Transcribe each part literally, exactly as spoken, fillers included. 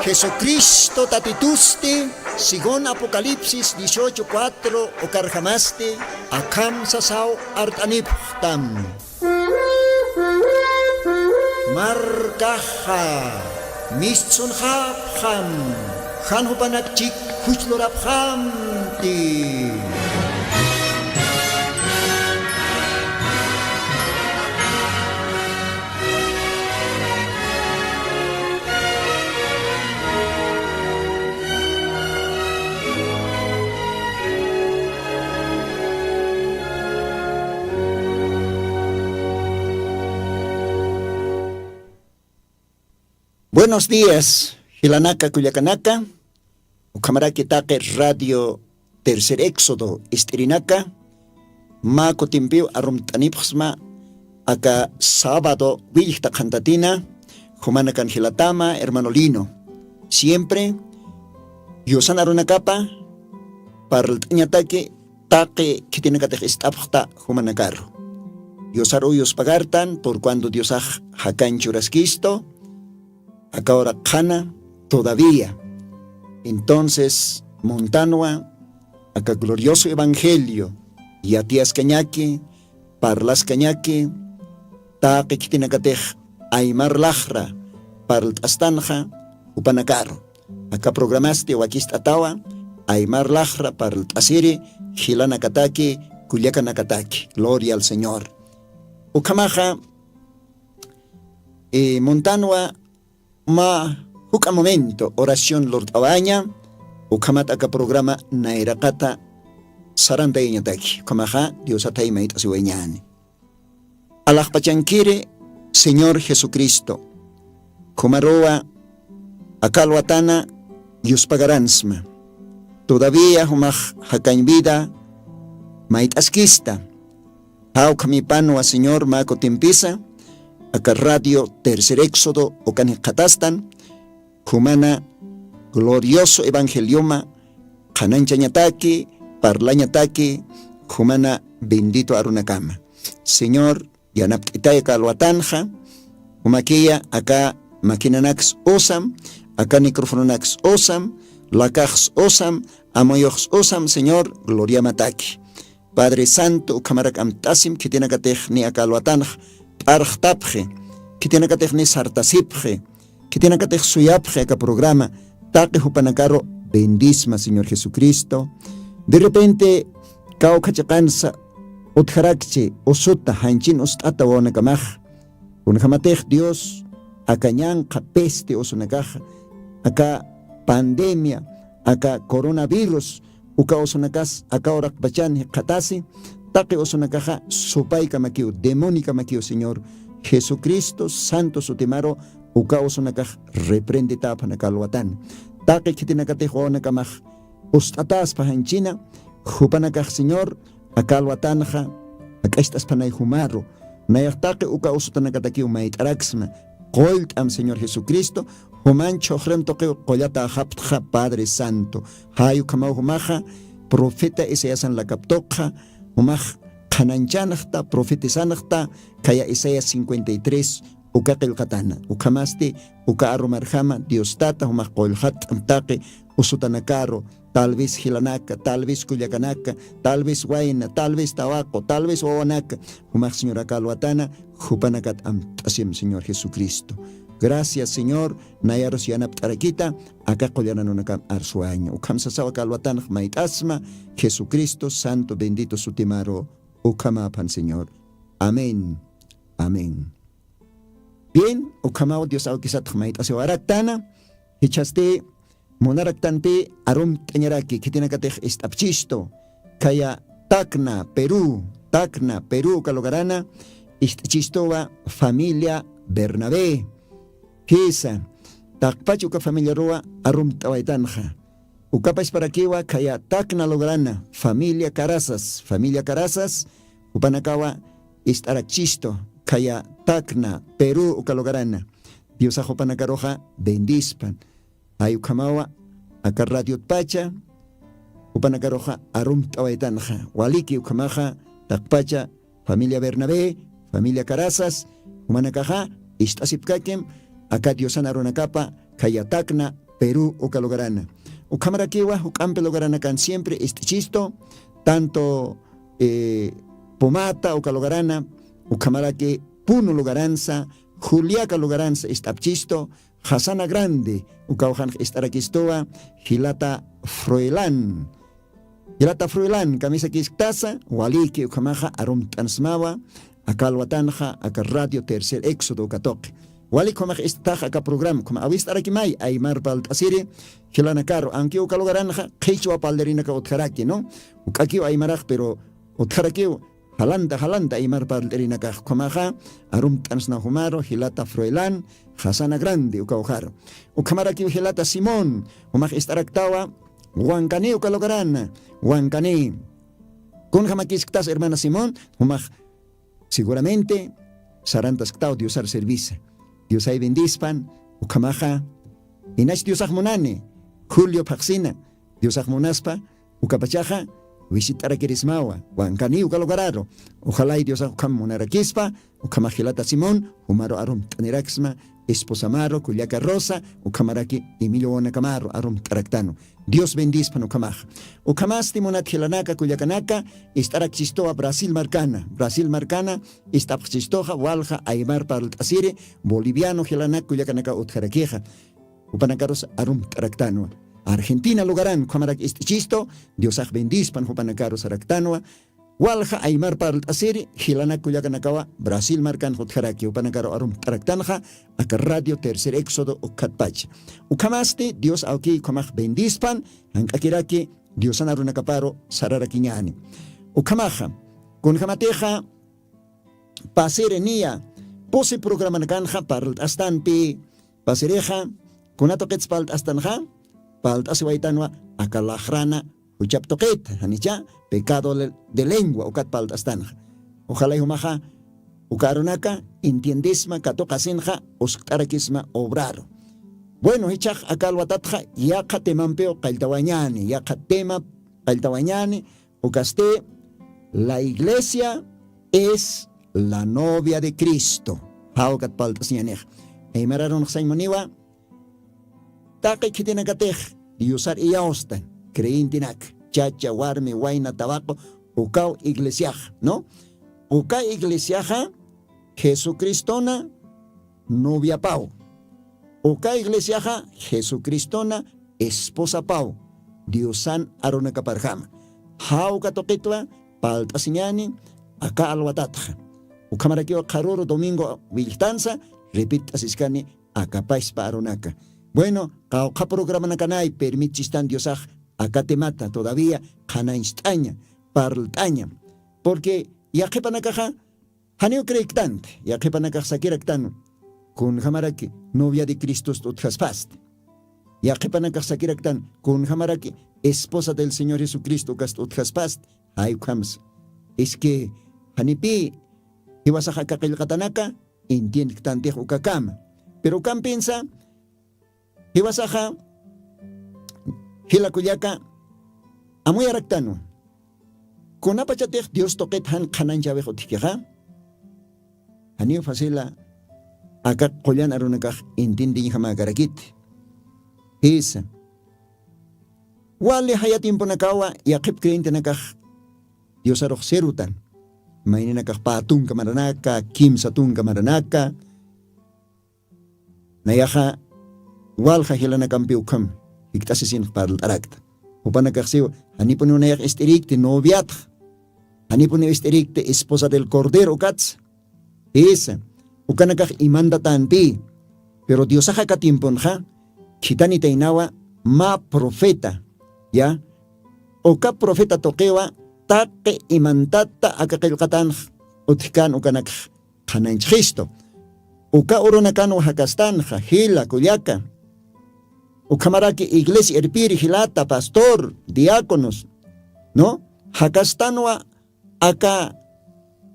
Jesucristo Tatitusti, según Apocalipsis dieciocho cuatro, ukarjamasti, akham sasaw art'anipxtam. Markaxa mistsunxapxam, jan jupanakchik juchlurapxamti. Buenos días, jilanaka kullakanaka. Ukhamaraki taqi Radio Tercer Éxodo ist'irinaka, mä kutimpiw arumt'anipxsma aka sábado willjta qhantatina, jumanakan jilatama, hermano Lino. Siempre yusan arunakapa parlt'añataki taqi khitinakatix ist'apxta jumanakaru. Yusar uyus pagartan, por cuando Diosax jakañ churaskistu, aka ura qhana todavía. Entonces, muntanwa aka glorioso evangelio yatiyaskañaki, parlaskañaki, taqi khitinakatix aymar laxra parlt'astanxa jupanakaru. Aka programasti wakist'atawa aymar laxra parlt'asiri jilanakataki, kullakanakataki. Gloria al Señor. Ukhamaxa, eh, muntanwa mä juk'a momento oración lurt'awaña, ukhamat aka programa nayraqata sarantayañataki, ukhamaxa Diosatay mayt'asiwayañäni. Alaxpachankiri Señor Jesucristo, jumaruwa aka alwatana yuspagaransma. Todavía jumax jakañ vida mayt'askista. Jawkhamipanwa Señor mä kutimpisa aka Radio Tercer Éxodo ukan jikxatastan, jumana glorioso evangelioma qhananchañataki, parlañataki, jumana bendito arunakama. Señor, yanapt'itay aka alwatanxa, jumakiya aka maquinanaks usam, aka microfononaks usam, lakaxs usam, amuyuxs usam, Señor, gloriamataki. Padre Santo, ukhamarak amt'asim khitinakatix niy aka alwatanx p'arxtapxi, khitinakatix niy sartasipxi, khitinakatix suyapxi aka programa, taqi jupanakaru bendisma, Señor Jesucristo. De repente, kawkha chiqansa utjarakchi usuta, janchin ust'ata wawanakamax. Kunjamatix Dios, aka ñanqha peste usunakaxa, aka pandemia, aka coronavirus, uka usunakas aka uraqpachan jikxatasi, taqi usunakaxa supaykamakiw, demonikamakiw, Señor Jesucristo santo sutimaru, uka usunakax reprenditapxan aka alwatan. Taqi khitinakatix wawanakamax ust'ataspa janchina, jupanakax, Señor, aka alwatanxa jak'acht'aspanay jumaru, nayax taqi uka usutanakatakiw mayt'araksma, qullt'am Señor Jesucristo, juman chhuxrim tuqiw qullatäxaptxa, Padre Santo. Jay ukhamaw jumaxa profeta Isaiasan lakaptuqxa, jumax qhanañchanxta, profetisanxta, khaya Isaías cincuenta y tres uka qillqatana. Ukhamasti uka arumarjama Dios Tata jumax qullxatt'am taqi usutanakaru, tal vez jilanaka, tal vez kullakanaka, tal vez wayna, tal vez tawaqu, tal vez wawanaka, jumax Señor aka alwatana, jupanakat amt'asim Señor Jesucristo. Gracias, Señor, nayarus yanapt'arakita, aka qullaranunakam arsuwaña. Ukham sasaw aka alwatanx mayt'asma, Jesucristo santo bendito sutimaru, ukhamäphan, Señor. Amén. Amén. Bien, ukhamaw Dios awkisatx mayt'asiwaraktana, jichhasti munaraktanpi arumt'añaraki, khitinakatix ist'apchistu, khaya Tacna, Perú, Tacna, Perú uka lugarana, ist'chistuwa familia Bernabé. Jisa, taqpach uka familiaruwa arumt'awaytanxa. Ukapachparakiwa khaya Tacna lugarana, familia Carazas, familia Carazas, jupanakawa ist'arakchistu, khaya Tacna, Perú uka lugarana. Diosax jupanakaruxa bendispan. Jay ukhamawa aka radiotpacha, jupanakaruxa arumt'awaytanxa. Waliki ukhamaxa, taqpacha familia Bernabé, familia Carazas, jumanakaxa ist'asipkakim aka Diosan arunakapa khaya Tacna, Perú uka lugarana. Ukhamarakiwa juk'ampi lugaranakan siempre ist'ichistu, tanto eh, Pumata uka lugarana, ukhamaraki Punu lugaransa, Juliaca lugaransa ist'apchistu, Jasana Grande ukawjanx ist'arakistuwa, Jilata Froilán. Jilata Froilán, kamisakisktasa, waliki ukhamaxa arumt'ansmawa, aka alwatanxa aka Radio Tercer Éxodo uka tuqi. Wali ukhamax ist'tax aka programa, ukhama awist'arakimay aymar parlt'asiri jilanakaru, aunque uka lugaranxa qhichwa parltarinaka utjaraki, ¿no? Uk'akiw aymarax, pero utjarakiw jalanta jalanta aymar parlt'irinakax. Ukhamaxa arumt'ansna jumaru Jilata Froilán, Jasana Grande ukawjaru. Ukhamarakiw Jilata Simón, jumax ist'araktawa, Wankani uka lugarana, Wankani. Kunjamakisktas hermana Simón, jumax seguramente sarantasktaw Diosar servisa. Diosay bendispan, ukhamaxa inach Diosax munani, Julio phaxsina, Diosax munaspa, ukapachaxa visit'arakirismawa, Wankani uka lugararu. Ojalay Diosax ukham munarakispa, ukhamax Jilata Simón, jumaru arumt'aniraksma, esposamaru, kullaka Rosa, ukhamaraki Emilio Wawanakamaru arumt'araktanu. Dios bendispan ukhamax. Ukhamasti munat jilanaka, kullakanaka, ist'arakchistuwa Brasil markana. Brasil markana, ist'apxchistuxa, walja aymar parlt'asiri, boliviano jilanak kullakanaka utjarakixa. Jupanakarus arumt'araktanwa. Argentina lugaran, ukhamarak ist'ichistu, Diosax bendispan jupanakarus araktanwa. Walja aymar parlt'asiri, jilanak kullakanakawa, Brasil markan jutjaraki, jupanakaru arumt'araktanxa, aka Radio Tercer Éxodo ukkhatpacha. Ukhamasti, Dios awki ukhamax bendispan, jank'akiraki, Diosan arunakaparu sararakiñani. Ukhamaxa, kunjamatixa, pasiri niya, pusi programanakanxa parlt'astanpi, pasirixa, kuna tuqits parlt'astanxa, parlt'asiwaytanwa, aka laxrana, juchap tuqit, janicha, pecado de lengua, ukat parlt'astanxa. Ojalay jumaxa, uka arunaka, entiendisma, katuqasinxa, uskt'arakisma, obraru. Bueno, jichhax aka alwatatxa, yaqha temampiw qalltawañani, yaqha tema qalltawañani, ukasti, la iglesia es la novia de Cristo. Jawkat palt'asiñanix. Aymararunx sañmuniwa, taqi khitinakatix Diosar iyawstan, creyentenak, chacha, warmi, wayna, tawaqu, ukaw iglesiax, ¿no? Uka iglesiaxa Jesucristona noviapaw. Uka iglesiaxa Jesucristona esposapaw, Diosan arunakaparjama. Jawka tuqitwa palt'asiñani aka alwatatxa. Ukhamarakiw qharuru domingo willtansa, repett'asiskani akapaspa arunaka. Bueno, qawqha programanakanay permitchistan Diosax aka temata todavía qhanañcht'aña, parlt'aña. Porque yaqhipanakaxa janiw creektanti, yaqhipanakax sakiraktan, kunjamaraki novia de Cristost utjaspasti. Yaqhipanakax sakiraktan, kunjamaraki esposa del Señor Jesucristo ukast utjaspasti, jay ukhamsa. Es que janipï jiwasax aka qillqatanaka entiendktantix ukakama. Pero ukampinsa, jiwasaxa, jila kullaka, amuyaraktanwa. Kunapachatix Dios tuqit jan qhanañchäwix utjkixa, janiw facila aka qullan arunakax entiendeñjamäkarakiti. Jisa. Wali jaya tiemponakawa yaqhip creyentenakax Diosarux serutan. Mayninakax pä tunka maranaka, kimsa tunka maranaka, nayaxa walja jilanakampi ukham jikt'asisinx parlt'arakta. Jupanakaxsiw, janipuniw nayax ist'irikti noviatxa, janipuniw ist'irikti esposa del cordero ukatsa. Jisa, ukanakax imantatanti. Pero Diosaxa aka tiemponxa khitanitaynawa mä profeta, ya. Uka profeta tuqiwa taqi imantata aka qillqatanx utjkän ukanakx qhanañchxistu. Uka urunakanwa jakastanxa, jila kullaka. Ukhamaraki iglesia irpiri, jilata, pastor, diáconos, ¿no? Jakastanwa aka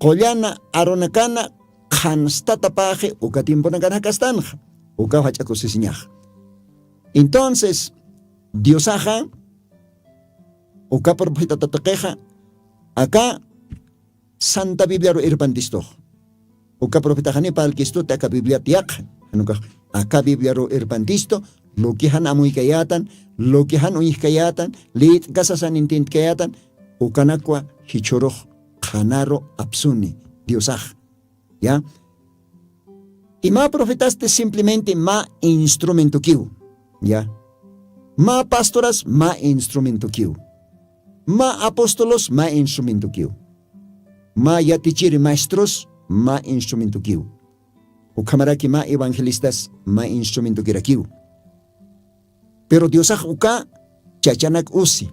qullana arunakana qhanstatapaxi uka tiemponakan jakastanxa. Ukaw jach'a kusisiñaxa. Entonces, Diosaxa uka profetata tuqixa aka Santa Bibliaru irpantistux. Uka profetaxani parlkistuti aka Bibliat yaqha, jan ukax aka Bibliaru irpantistu, Luki jan amuykayätan, luki jan uñjkayätan, lït'kasas jan intintkayätan, ukanakwa jichhürux qhanaru apsuni diosax. Ya. Y mä profetasti simplemente mä instrumentukiw. Ya. Mä pastoras mä instrumentukiw. Mä apostolos mä instrumentukiw. Mä yatichiri maestros mä instrumentukiw. Ukhamaraki mä evangelistas mä instrumentukirakiw. Pero diosax uka chachanak usi,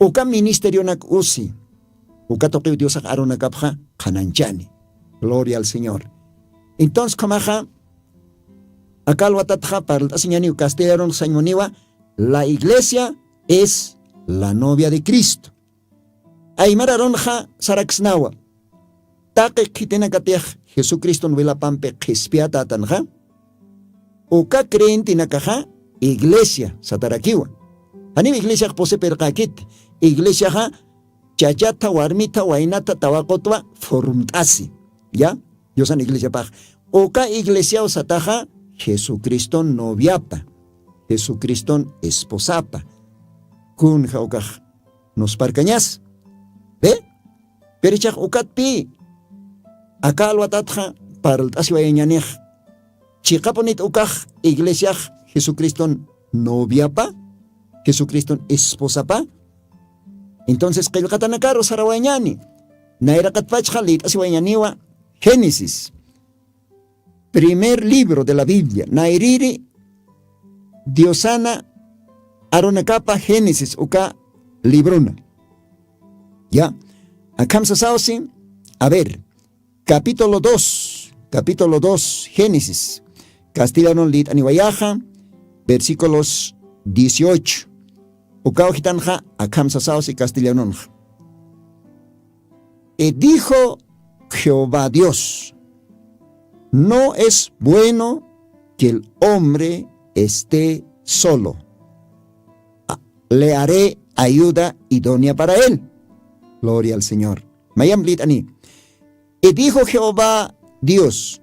uka ministerionak usi, uka tuqiw diosax arunakapxa qhananchani. Gloria al señor. Entonces khamaxa, akal watatxa parlt'asiñaniw castellanun sañmuniwa, la iglesia es la novia de cristo. Aymararunxa saraksnawa, taqi khitinakatix jesucriston wilapampi qhispiyatätanxa, uka creyentenakaxa iglesia satarakiwa. Janiw iglesiax pusipirqäkit. Iglesiaxa chachatha warmitha waynatha tawaqutwa formt'asi. Ya, diosan iglesiapax. Uka iglesiaw sataxa jesucriston noviapa, jesucriston esposapa. Kunja ukax nusparkañas? Ve. Pirichax ukatpi aka alwatatxa parlt'asiwayañanix, chiqapunit ukax iglesiax jesucriston noviapa, jesucriston esposapa. Entonces qillqatanakaru sarawayañani. Nayraqatpachxa lït'asiwayañaniwa génesis, primer libro de la biblia nayriri diosana arunakapa génesis uka librona. Ya. Akham sasawsi, a ver, capítulo dos, capítulo dos génesis, castellanun lït'aniwayaxa, versículos dieciocho. Ukaw jitanxa akham sasawsi castellanunxa. Y dijo jehová dios, no es bueno que el hombre esté solo. Le haré ayuda idónea para él. Gloria al señor. Mayam lït'ani. Y dijo jehová dios,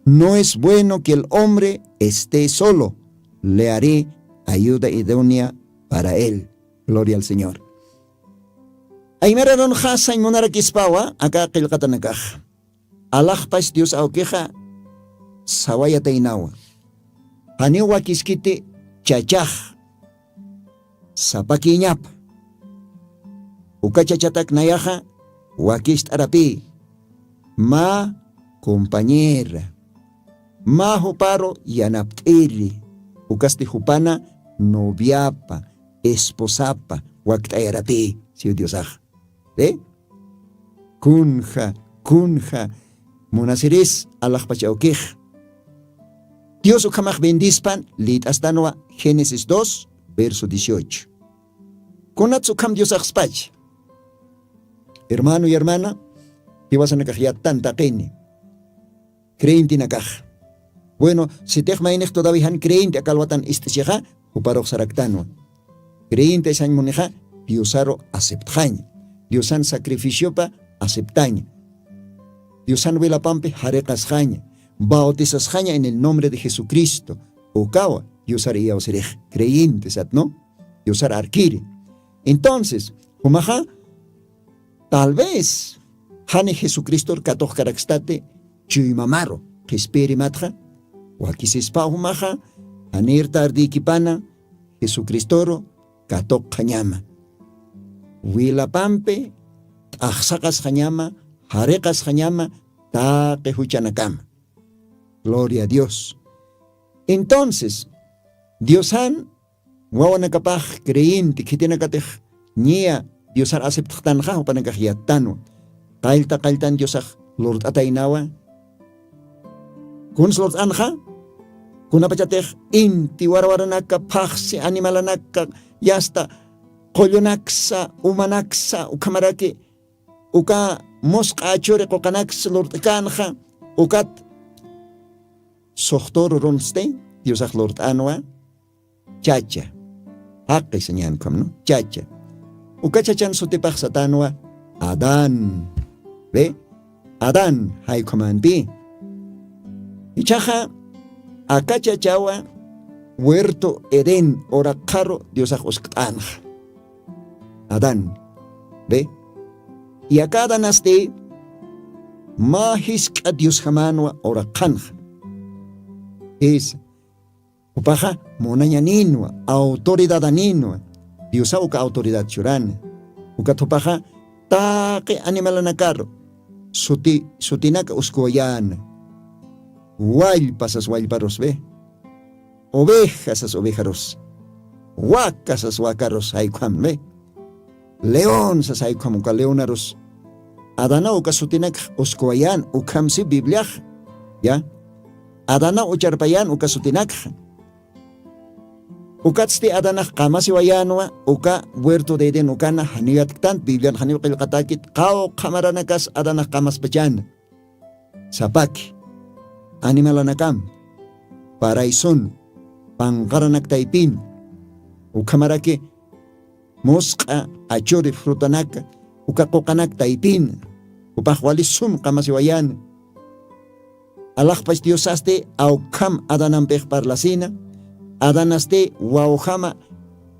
no es bueno que el hombre esté solo. Le haré ayuda idónea para él. Gloria al señor. Aymararunxa sañ munarakispawa aka qillqatanakax, alaxpach dios awkixa sawayataynawa, janiw wakiskiti chachax sapakïñapa. Uka chachatak nayaxa wakist'arapï, mä compañera, mä juparu yanapt'iri, ukasti jupana noviapa, esposapa wakt'ayarapï. Siw diosax, ve. Kunja, kunja munasiris alaxpach awkix. Dios ukhamax bendispan lït'astanwa génesis dos, verso dieciocho. Kunats ukham diosaxspach? Hermano y hermana, jiwasanakax yattan taqini creyentenakax. Bueno, sitix maynix todavía jan creyente aka alwatan ist'isixa, juparux saraktanwa. Creyente sañ munixa diosaru aceptxaña, diosan sacrificiopa aceptaña, diosan wilapampi jariqasxaña, bautizasxaña en el nombre de jesucristo. Ukawa diosar iyawsirix creyente sat, no? Diosar arkiri. Entonces jumaxa tal vez jani jesucristor katuxkarakstati chuymamaru qhispiyirimatxa, wakisispa jumaxa janir tardïkipana jesucristoru katuqxañama, wilapampi t'axsaqasxañama, jariqasxañama taqi juchanakama. Gloria a dios. Entonces diosan wawanakapax creyente khitinakatix ñiya diosar aceptxtanxa jupanakax yattanwa. Qallta qalltan diosax lurt'ataynawa. Kuns lurt'anxa? Kunapachatix inti warwaranaka, phaxsi animalanaka, yasta qullunaksa, umanaksa ukhamaraki uka musq'a achuri quqanaksa lurt'känxa. Ukat suxturu runsti diosax lurt'anwa. Chacha. Jaqi sañänkhamnu chacha. Uka chachan sutipax satanwa adán. Ve, adán jaykhumanpi. Ichaxa aka chachawa huerto Edén uraqxaru diosax uskt'anxa. Adán. Ve. Yaka adanasti mä jisk'a diosjamanwa uraqxanxa. Is jupaxa munañaninwa, autoridadaninwa. Diosa uka autoridad churana. Ukat jupaxa taqi animalanakaru suti sutinaka uskuwayana. Wallpasas wallparus ve. Ovejasas ovejarus. Wakasas wakarus jaykham ve. Leonsas jaykham uka leonarus. Adana uka sutinakx uskuwayan ukhamsi bibliax. Ya. Adana ucharpayan uka sutinakx. Ukatsti adanax qamasiwayanwa uka huerto de eden ukana janiw yatktant biblian janiw qillqatakit qawqhamaranakas adanax qamaspachana. Sapaki animalanakam paraysun panqaranak taypin ukhamaraki musq'a achuri frutanaka uka quqanak taypin. Upax wali sum qamasiwayani. Alaxpach diosasti awkham adanampix parlasina. Adanasti wawjama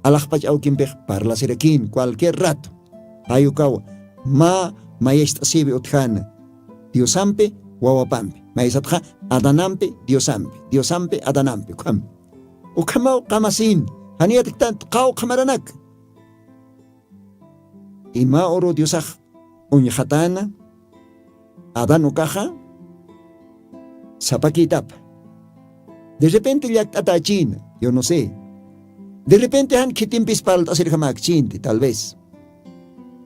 alaxpach awkimpix parlasirakin cualquier rato. Jayukawa mä mayacht'asiwi utjana diosampi wawapampi maysatxa adanampi diosampi diosampi adanampi ukham. Ukhamaw qamasin janiyatiktant qawqhamaranak. Ima uru diosax uñxatana adán ukaxa sapakitapa. De repente llakt'atachina yo no sé. De repente jan khitimpis parlt'asirjamakchinti tal vez.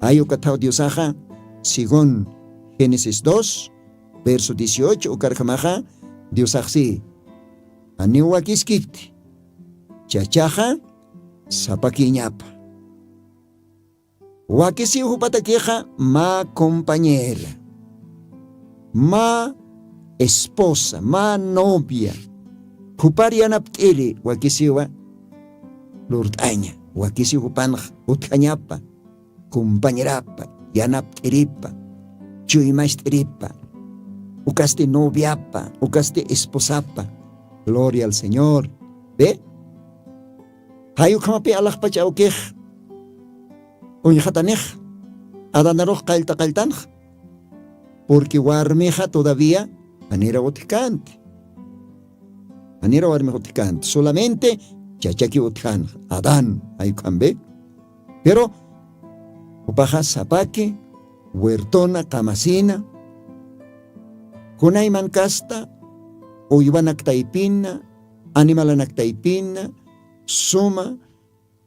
Ay ukathaw diosaxa según génesis dos verso dieciocho ukarjamaxa diosaxsi janiw wakiskiti chachaxa sapakiñapa. Wakisiw jupatakixa mä compañera mä esposa mä novia jupar yanapt'iri wakisiwa lurt'aña. Wakisiw jupanx utjañapa compañerapa yanapt'iripa chuymacht'iripa ukasti noviapa ukasti esposapa. Gloria al señor. Ve. Jay ukhamapi alaxpach awkix uñxatanix adanarux qallta qalltanxa. Purqui warmixa todavía janira utjkanti. Janira warmix utjkanti solamente chachaki utjanxa adán jay ukhambi. Pero jupaxa sapaki huertona qamasina kunayman kasta uywanaktaypina animalanaktaypina suma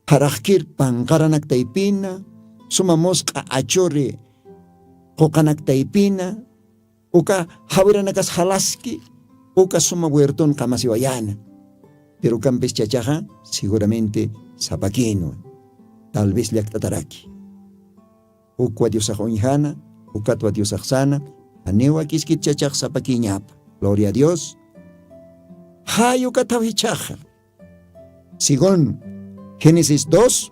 pharaxkir panqaranaktaypina suma musq'a achuri quqanaktaypina uka jawiranakas jalaski uka suma huerton qamasiwayana. Pero ukampis chachaxa seguramente sapakinwa tal vez llakt'ataraki ukwa diosax uñjana ukatwa diosaxsana janiwa kiskit chachax sapakiñapa. Gloria a dios. Jay ukathaw jichhaxa según génesis dos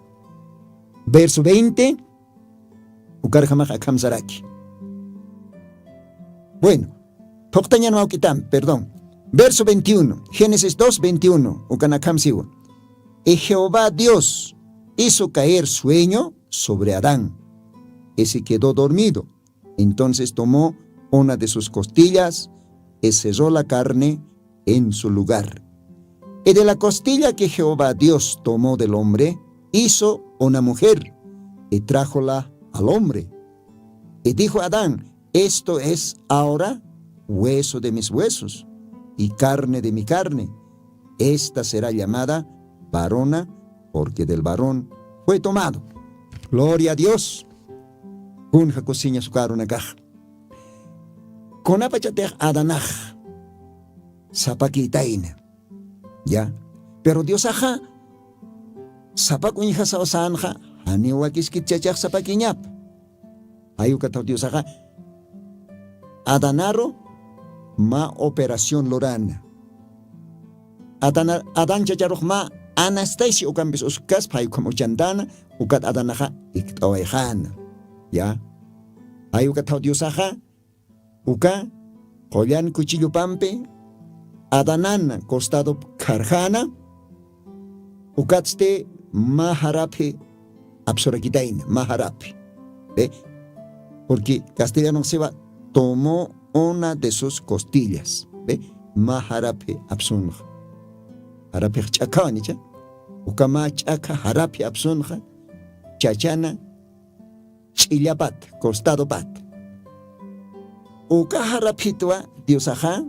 verso veinte ukarjamax akhamsaraki. Bueno, phuqtañan mawk'itam perdón. Verso veintiuno génesis dos veintiuno ukan akhamsiwa. Y jehová dios hizo caer sueño sobre adán y se quedó dormido. Entonces tomó una de sus costillas y cerró la carne en su lugar. Y de la costilla que jehová dios tomó del hombre hizo una mujer y trájola al hombre. Y dijo adán, esto es ahora hueso de mis huesos y carne de mi carne. Esta será llamada varona porque del varón fue tomado. Gloria a dios. Kunja kusiñas ukarunakax kunapachatix adanax sapakitayna. Ya. Pero diosaxa sapak uñjasaw sanxa janiw wakiskit chachax sapakiñapa. Jay ukathaw diosaxa adanaru mä operación lurana. Adana adán chacharux mä anastaysi ukampis uskaspa jay ukham uchantana ukat adanaxa ikt'awayxana. Ya. Jay ukathaw diosaxa uka qullan kuchillupampi adanana costadop kharjana. Ukatsti mä jaraphi apsurakitayna, mä jaraphi. Ve, porque castellanonxiwa tomó una de sus costillas. Ve, mä jaraphi apsunxa. Jaraphix ch'akhawan icha. Uka mä ch'akha jaraphi apsunxa chachana ch'illapat, costadopat. Uka jaraphitwa diosaxa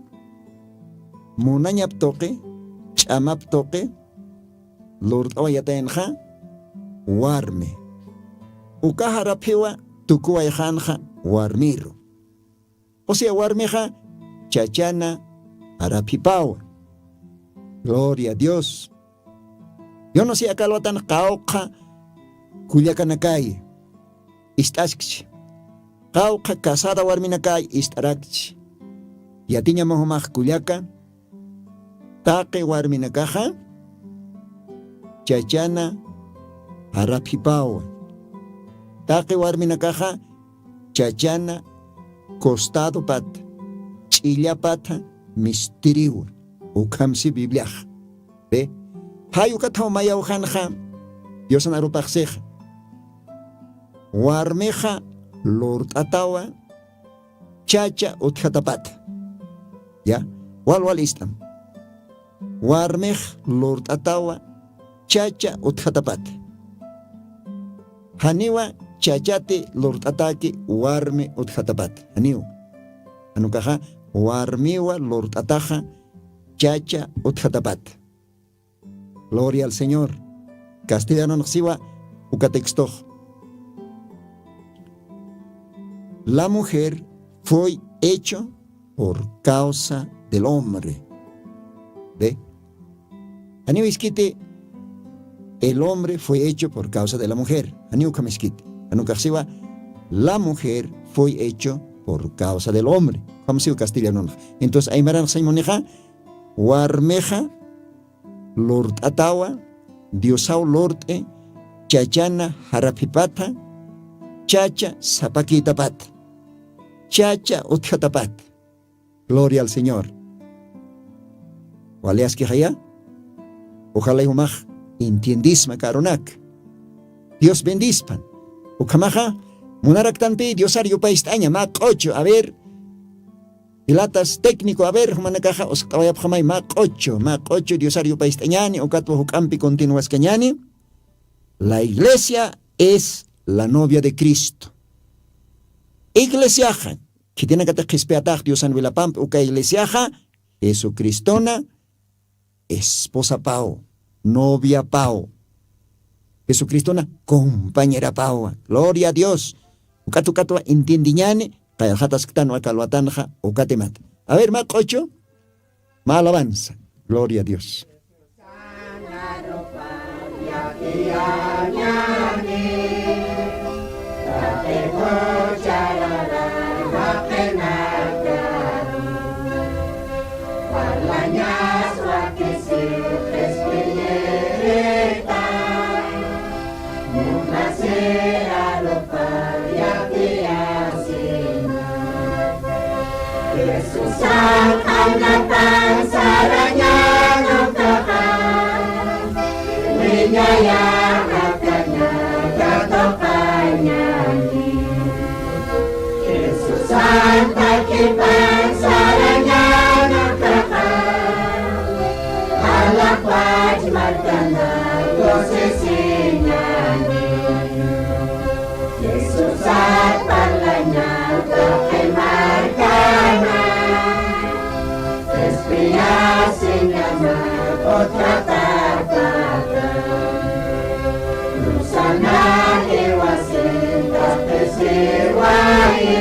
munañap tuqi, ch'amap tuqi lurt'awayatayanxa warmi. Uka jaraphiwa tukuwayxanxa warmiru. O sea, warmixa chachana jaraphipawa. Gloria a Dios. Yo no sé, aka alwatan qawqha kullakanakay ist'askchi. Qawqha casada warminakay ist'arakchi. Yatiñamaw jumax kullaka, taqi warminakaxa chachana jaraphipawa. Taqi warminakaxa chachana costadopat, ch'illapatha mistiriwa. Ukhamsi Bibliaxa. Ve, jay ukathaw mayawjanxa Diosan arupaxsixa. Warmixa lurt'atawa chacha utjatapata. Ya, wal wal ist'am. Warmix lurt'atawa chacha utjatapata. Janiwa chachati lurt'ataki warmi utjatapata. Janiwa. Janukaxa warmiwa lurt'ataxa chacha utjatapata. Gloria al Señor. Castellanonxsiwa uka textox. La mujer fue hecho por causa del hombre. Ve. Janiw iskiti, el hombre fue hecho por causa de la mujer. Janiw ukham iskiti. Janukaxsiwa, la mujer fue hecho por causa del hombre. Ukham siw castellanonxa. Entonces aymaranx sañ munixa, warmixa lurt'atawa, Diosaw lurt'i, chachana jaraphipata, chacha sapakitapata, chacha utjatapata. Gloria al Señor. Waliaskixaya. Ojalá jumax entiendisma karunak. Dios bendispan. Ukhamaxa munaraktanpi Diosar yupayst'aña, mä q'uchu. A ver, pilatas técnico, a ver, jumanakaxa uskt'awayapxamay mä q'uchu, mä q'uchu Diosar yupayst'añani ukatwa juk'ampi continuaskañani. La iglesia es la novia de Cristo. Iglesiaxa khitinakatix qhispiyatax Diosan wilapampi, uka iglesiaxa Jesucristona esposapaw, noviapaw. Jesucristona compañerapawa. Gloria a Dios. Ukat ukatwa entiendiñani, qayarxatasktanwa kalwatanxa ukatimata. A ver, mä q'uchu, mä alabanza. Gloria a Dios. Jesusan q'añapan sarañan ukaxa, wiñayar akaña katuqañani. Jesusan takipan sarañan ukaxa, alaxwach markana kusisiñani. Jesusat parlaña taqi markana, qhispiyasiñama utjatapata. Luzana jiwasin taqisiwayi,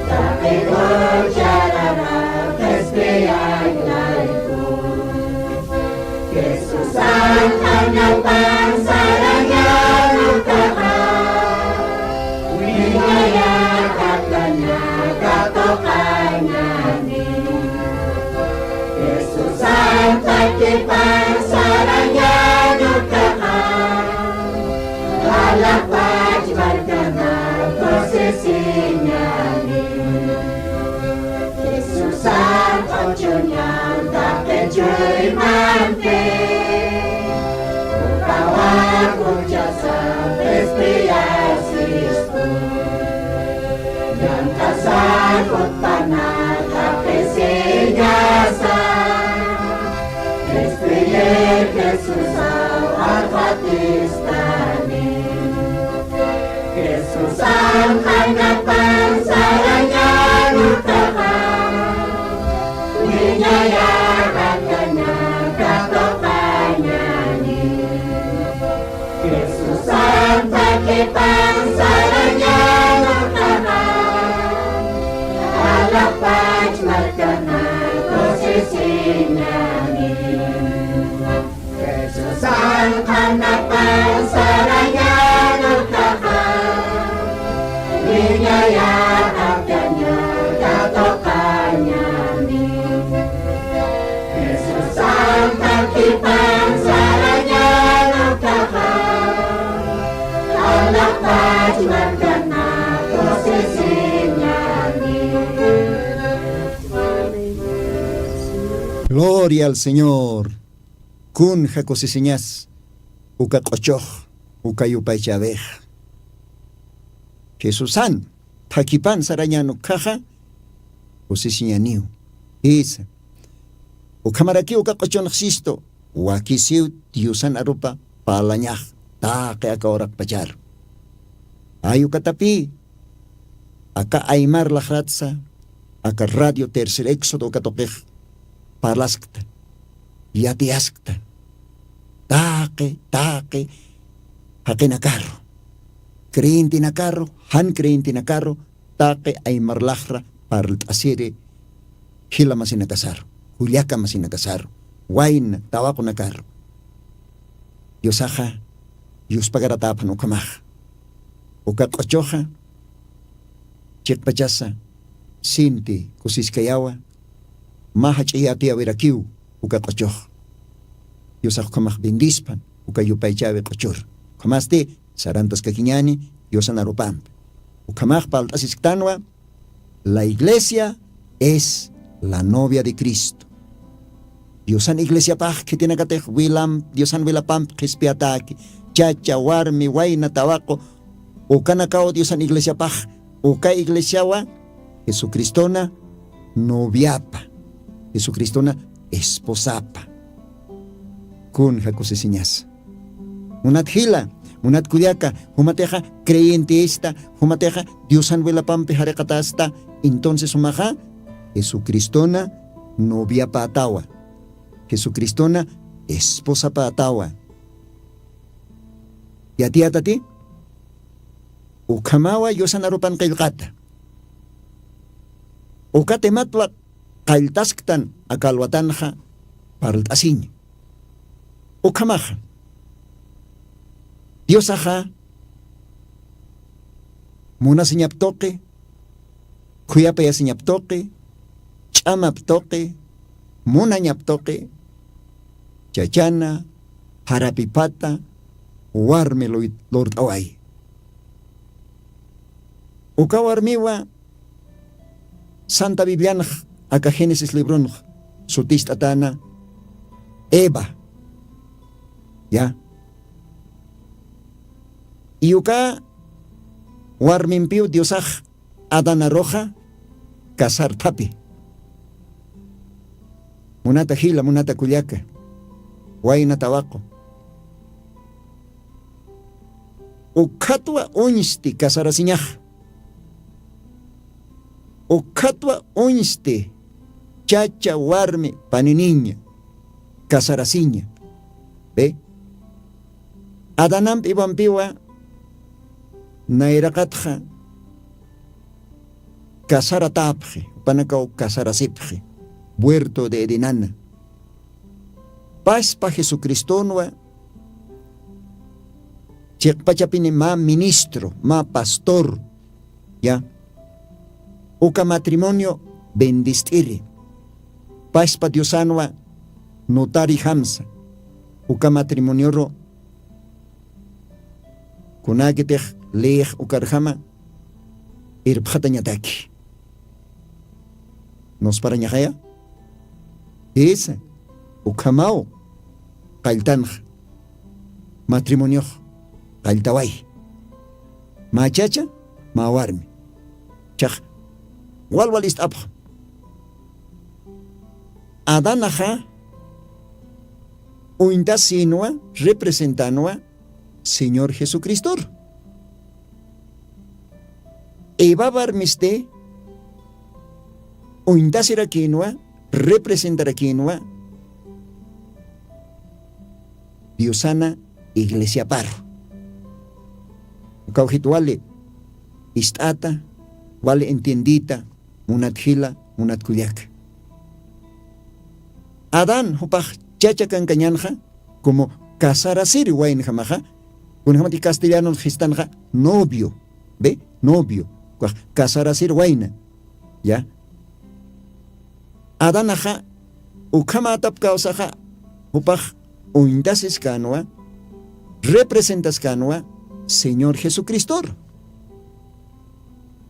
taqi jucharara qhispiyañ layku. Jesusan q'añapan sarañan ukaxa, wiñayar akaña katuqañani. Jesusan takipan sarañan ukaxa, alaxwach markana kusisiñani. Jesusan q'uchuñan taqi chuymampi, Qanapan sarañan ukaxa, wiñayar akaña katuqañani. Jesusan takipan sarañan ukaxa, alapach markana kusisiñani. Jesusan qanapan sarañan ukaxa, wiñayar akaña katuqañani. Jesusan takipan sarañan ukaxa, alapach markana kusisiñani. Gloria al Señor. Kunja kusisiñas uka q'uchux, uka yupaychäwix. Jesusan thakipan sarañan ukkhaxa kusisiñaniw. Jisa. Ukhamarakiw uka q'uchunx sistu, wakisiw Diosan arupa parlañax taqi aka uraqpacharu. Ay ukatapï aka aymar laxratsa, aka Radio Tercer Éxodo uka tuqix parlaskta, yatiyaskta. Taqi taqi jaqinakaru, creyentenakaru, jan creyentenakaru, taqi aymar laxra parlt'asiri, jila masinakasaru, jullaka masinakasaru, wayna tawaqunakaru. Diosaxa yuspagaratäpan ukhamaxa. Uka q'uchuxa chiqpachasa sinti kusiskayawa, mä jach'a yatiyäwirakiw uka q'uchux. Diosax ukhamax bendispan uka yupaychäwi q'uchur. Ukhamasti sarantaskakiñäni Diosan arupampi. Ukhamax parlt'asisktanwa, la iglesia es la novia de Cristo. Diosan iglesiapax khitinakatix wilam, Diosan wilapampi qhispiyatäki, chacha, warmi, wayna, tawaqu, ukanakaw Diosan iglesiapax. Uka iglesiawa Jesucristona noviapa, Jesucristona esposapa. Kunja kusisiñasa. Munat jila, munat kullaka, jumatixa creyentista, jumatixa Diosan wilapampi jariqatasta, entonces jumaxa Jesucristona noviapätawa, Jesucristona esposapätawa. Yatiyätati, ukhamawa Diosan arupan qillqata. Uka tematwa qalltasktan aka alwatanxa parlt'asiña. Ukhamaxa Diosaxa munasiñap tuqi, khuyapayasiñap tuqi, ch'amap tuqi, munañap tuqi, chachana, jarapipata, warmi luy-, lurt'away. Uka warmiwa Santa Biblianx aka Génesis libronx suticht'atäna Eva. Ya. Y uka warmimpiw Diosax Adán aruxa casarthapi. Munata jila, munata kullaka, wayna tawaqu. Ukkhatwa uñsti casarasiñax. Ukkhatwa uñsti chacha warmi paniniña casarasiña. Ve. Adanamp Evampiwa nayraqatxa casaratäpxi, jupanakaw casarasipxi, huerto de Edenana. Paspa Jesucristonwa chiqpachapini mä ministro, mä pastor, ya. Uka matrimonio bendist'iri. Paspa Diosanwa notari jamsa. Uka matrimonioru kunäkitix leyix ukarjama irpxatañataki. Nusparañaxaya. Isa, ukhamaw qalltanxa. Matrimoniox qalltaway. Mä chacha, mä warmi. Chax walwal ist'apxam. Adanaxa uñtasinwa, representanwa Señor Jesucristor. Eva warmisti uñtasirakïnwa, representarakïnwa diosana iglesiaparu. Kawjit wali ist'ata, wali entiendita munat jila, munat kullaka. Adán jupax chacha kankañanxa, como casarasiri waynjamaxa, kunjamati castellanon jistanxa novio, ve, novio, ukax casarasiri wayna. Ya. Adanaxa ukhamätap kawsaxa, jupax uñtasiskänwa, representaskänwa señor jesucristor.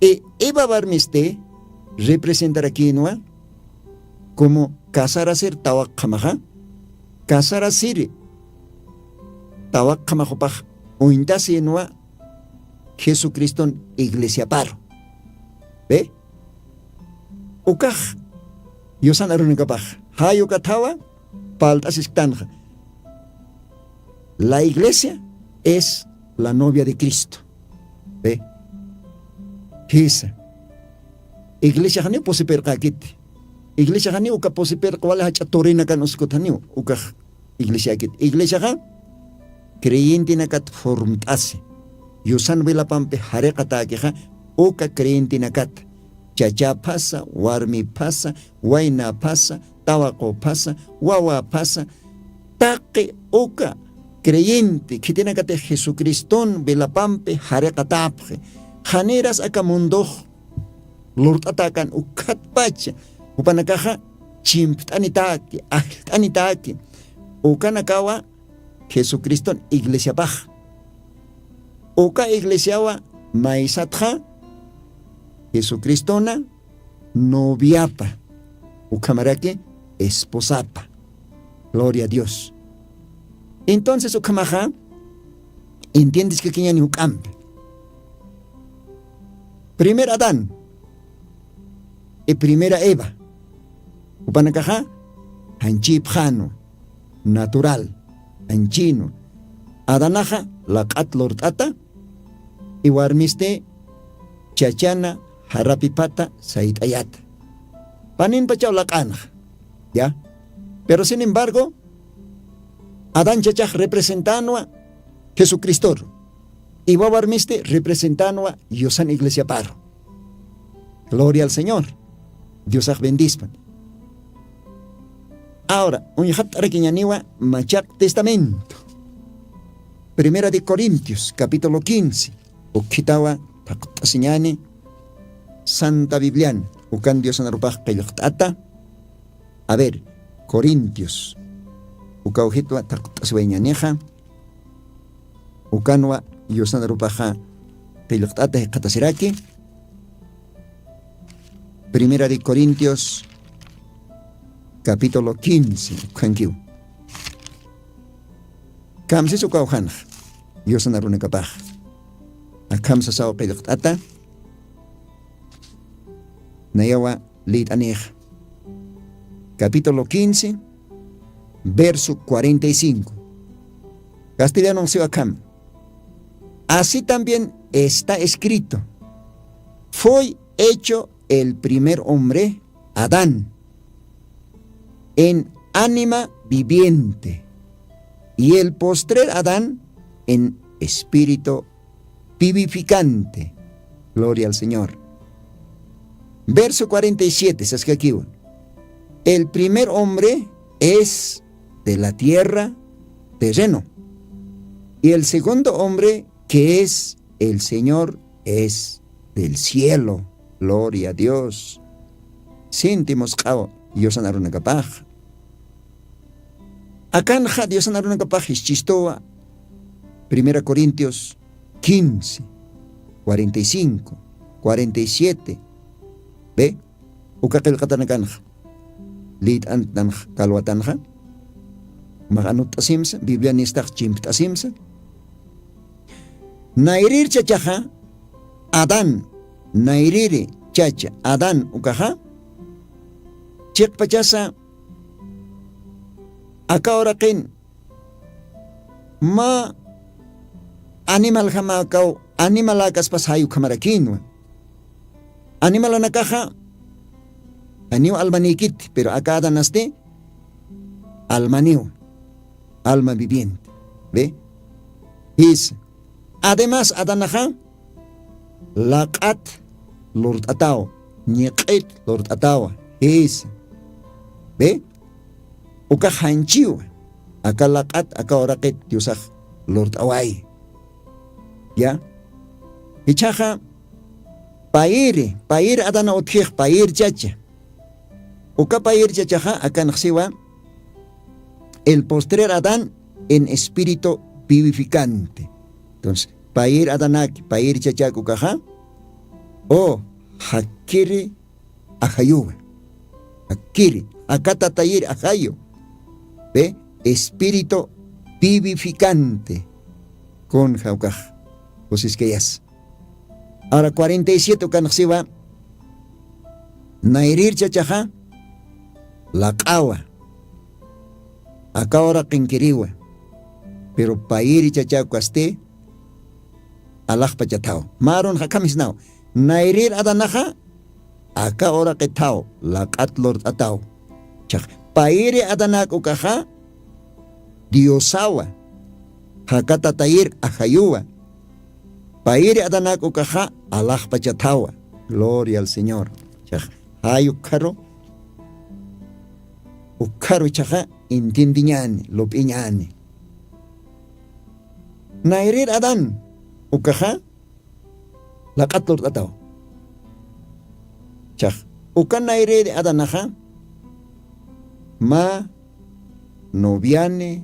Y eva warmisti representarakïnwa como casarasir tawakxamaxa, casarasiri tawakxamax jupax uñtasïnwa jesucriston iglesiaparu. Ve, ukax yusan arunakapax jay ukathawa. Palt'asisktanxa, la iglesia es la novia de cristo. Ve, jisa, iglesiaxaniw pusipirqäkiti. Iglesiaxaniw uka pusipirqa wali jach'a turinakan uskuthaniw ukax iglesiakit. Iglesiaxa creyentinakat formt'asi, yusan wilapampi jariqatäkixa uka creyentinakat, chachäphasa, warmiphasa, waynäphasa, tawaqüphasa, wawäphasa, taqi uka creyente khitinakatix jesucriston wilapampi jariqatäpxi. Janiras aka mundox lurt'atäkan ukkhatpacha, jupanakaxa chimpt'anitäki, ajllt'anitäki. Ukanakawa jesucriston iglesiapax. Uka iglesiawa maysatxa jesucristona noviapa, ukhamaraki esposapa. Gloria a dios. Entonces ukhamaxa entiendeskakiñani juk'ampi. Primer adán y primera eva, jupanakaxa janchipxänwa, natural, janchïnwa. Adanaxa laq'at lurt'ata, y warmisti chachana jarapipata sayt'ayata. Paninpachaw laq'anxa, ya. Pero sin embargo, adán chachax representänwa jesucristoru, y wawarmisti representänwa yusan iglesiaparu. Gloria al señor. Diosax bendispan. Ahora uñjat'arakiñaniwa machaq testamento, primera de corintios capítulo quince. Ukhitawa thaqt'asiñani santa biblian, ukan diosanarupax qillqt'ata. A ver, corintios, ukawjitwa thaqt'asiwayñanixa. Ukanwa yusanarupaxa qillqt'ata jikxatasiraki. Primera de corintios capítulo quince ukhankiw. Kamsis ukawjanxa yusanarunakapax. Akham sasaw qillqt'ata nayawa lït'anix. Capítulo quince, verso cuarenta y cinco. Castellano siwa akham. Así también está escrito: fue hecho el primer hombre, adán, en anima viviente, y el postrer adán en espíritu vivificante. Gloria al señor. Verso cuarenta y siete saskakiwa. El primer hombre es de la tierra, terreno, y el segundo hombre, que es el señor, es del cielo. Gloria a dios. Sintimusq'aw yusanarunakapax. Akanxa diosanarunakapax jischistuwa. Primera corintios quince, cuarenta y cinco, cuarenta y siete. Ve, uka qillqatanakanxa lït'antnanxa kalwatanxa. Max anut'asimsa biblianistax chimpt'asimsa. Nayrir chachaxa adán, nayriri chacha adán ukaxa chiqpachasa aka uraqin mä animal jamakaw animaläkaspas jay ukhamarakïnwa. Animalanakaxa janiw almanikit pero aka adanasti almaniw, alma viviente. Ve, jisa. Además adanaxa laq'at lurt'ataw, ñiq'it lurt'atawa. Jisa. Ve, ukax janchiwa aka laq'at aka uraqit diosax lurt'away. Ya, jichhaxa payiri payiri adana utjix payiri chacha. Uka payiri chachaxa akanxsiwa el postrer adán en espíritu vivificante. Entonces payiri adanaki payiri chachaki ukaxa o jakkiri ajayuwa, jakkiri akatatayiri ajayu. Ve, espíritu vivificante. Kun jawkax kusiskayas. Ahora cuarenta y siete ukanxsiwa nayrir chachaxa laq'awa, akawra qinkiriwa. Pero payiri chachakukasti alaxpachathaw. Marun jakhamisnaw nayrir adanaxa aka uraqithaw laq'at lurt'ataw. Chax payiri adanak'ukaxa diosawa, jakatatayir ajayuwa. Payiri adanak'ukaxa alaxpachathawa. Gloria al señor. Chax jay ukkharu ukkharu chaxa entiendiñani lup'iñani. Nayrir adán ukaxa laq'at lurt'ataw. Chax uka nayriri adanaxa mä noviani,